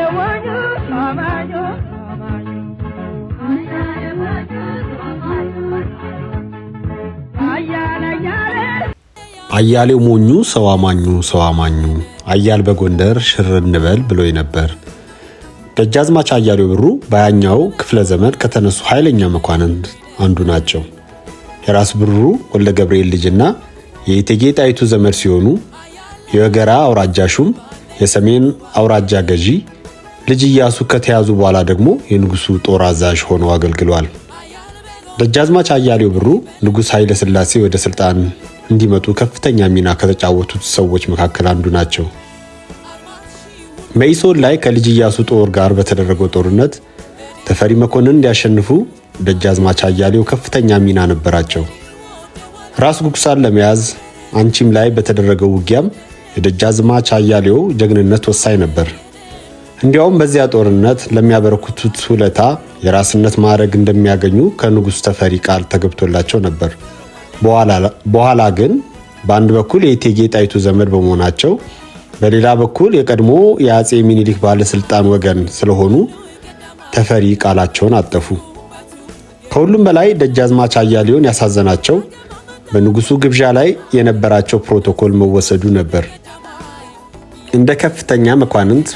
ሞኙ አማኙ አማኙ አያለ አያለ። አያሌው ሞኙ ሰው አማኙ ሰው አማኙ አያል በጎንደር ሽር እንበል ብሎኝ ነበር። ደጃዝማች አያሌው ብሩ በያኛው ክፍለ ዘመን ከተነሱ ኃይለኛ መኳንንት አንዱ ናቸው። የራስ ብሩ ወልደ ገብርኤል ልጅና የእቴጌ ጣይቱ ዘመድ ሲሆኑ የወገራ አውራጃ ሹም፣ የሰሜን አውራጃ ገዢ፣ ልጅ ኢያሱ ከተያዙ በኋላ ደግሞ የንጉሱ ጦር አዛዥ ሆነው አገልግሏል። ደጃዝማች አያሌው ብሩ ንጉሥ ኃይለ ሥላሴ ወደ ስልጣን እንዲመጡ ከፍተኛ ሚና ከተጫወቱት ሰዎች መካከል አንዱ ናቸው። መኢሶን ላይ ከልጅ ኢያሱ ጦር ጋር በተደረገው ጦርነት ተፈሪ መኮንን እንዲያሸንፉ ደጃዝማች አያሌው ከፍተኛ ሚና ነበራቸው። ራስ ጉግሳን ለመያዝ አንቺም ላይ በተደረገው ውጊያም የደጃዝማች አያሌው ጀግንነት ወሳኝ ነበር። እንዲያውም በዚያ ጦርነት ለሚያበረክቱት ውለታ የራስነት ማዕረግ እንደሚያገኙ ከንጉሥ ተፈሪ ቃል ተገብቶላቸው ነበር። በኋላ ግን በአንድ በኩል የእቴጌ ጣይቱ ዘመድ በመሆናቸው፣ በሌላ በኩል የቀድሞ የአፄ ሚኒሊክ ባለስልጣን ወገን ስለሆኑ ተፈሪ ቃላቸውን አጠፉ። ከሁሉም በላይ ደጃዝማች አያሌውን ያሳዘናቸው በንጉሱ ግብዣ ላይ የነበራቸው ፕሮቶኮል መወሰዱ ነበር። እንደ ከፍተኛ መኳንንት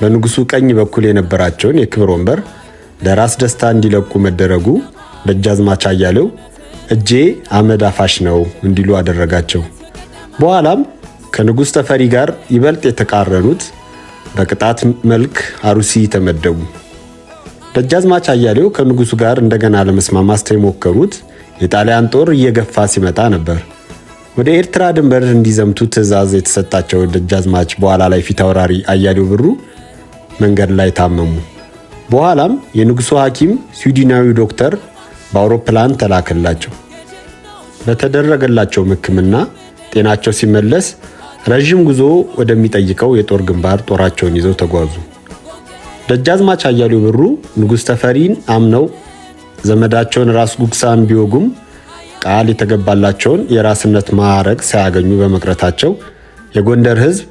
በንጉሱ ቀኝ በኩል የነበራቸውን የክብር ወንበር ለራስ ደስታ እንዲለቁ መደረጉ ደጃዝማች አያሌው እጄ አመድ አፋሽ ነው እንዲሉ አደረጋቸው። በኋላም ከንጉሥ ተፈሪ ጋር ይበልጥ የተቃረኑት በቅጣት መልክ አሩሲ ተመደቡ። ደጃዝማች አያሌው ከንጉሱ ጋር እንደገና ለመስማማት የሞከሩት የጣሊያን ጦር እየገፋ ሲመጣ ነበር። ወደ ኤርትራ ድንበር እንዲዘምቱ ትዕዛዝ የተሰጣቸው ደጃዝማች በኋላ ላይ ፊታውራሪ አያሌው ብሩ መንገድ ላይ ታመሙ። በኋላም የንጉሱ ሐኪም ስዊድናዊ ዶክተር በአውሮፕላን ተላከላቸው። በተደረገላቸውም ሕክምና ጤናቸው ሲመለስ ረዥም ጉዞ ወደሚጠይቀው የጦር ግንባር ጦራቸውን ይዘው ተጓዙ። ደጃዝማች አያሌው ብሩ ንጉሥ ተፈሪን አምነው ዘመዳቸውን ራስ ጉግሳን ቢወጉም ቃል የተገባላቸውን የራስነት ማዕረግ ሳያገኙ በመቅረታቸው የጎንደር ሕዝብ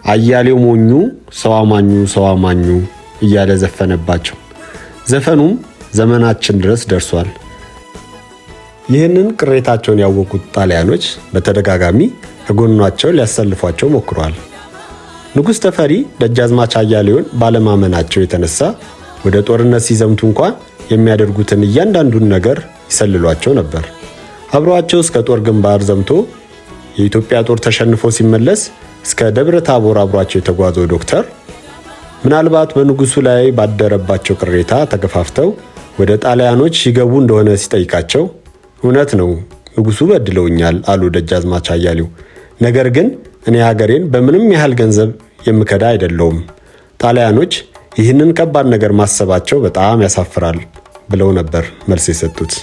አያሌው ሞኙ ሰው አማኙ ሰው አማኙ እያለ ዘፈነባቸው። ዘፈኑም ዘመናችን ድረስ ደርሷል። ይህንን ቅሬታቸውን ያወቁት ጣሊያኖች በተደጋጋሚ ከጎኗቸው ሊያሰልፏቸው ሞክረዋል። ንጉሥ ተፈሪ ደጃዝማች አያሌውን ባለማመናቸው የተነሳ ወደ ጦርነት ሲዘምቱ እንኳን የሚያደርጉትን እያንዳንዱን ነገር ይሰልሏቸው ነበር። አብረዋቸው እስከ ጦር ግንባር ዘምቶ የኢትዮጵያ ጦር ተሸንፎ ሲመለስ እስከ ደብረ ታቦር አብሯቸው የተጓዘው ዶክተር ምናልባት በንጉሱ ላይ ባደረባቸው ቅሬታ ተገፋፍተው ወደ ጣሊያኖች ይገቡ እንደሆነ ሲጠይቃቸው፣ እውነት ነው ንጉሱ በድለውኛል አሉ ደጃዝማች አያሌው። ነገር ግን እኔ ሀገሬን በምንም ያህል ገንዘብ የምከዳ አይደለውም። ጣሊያኖች ይህንን ከባድ ነገር ማሰባቸው በጣም ያሳፍራል ብለው ነበር መልስ የሰጡት።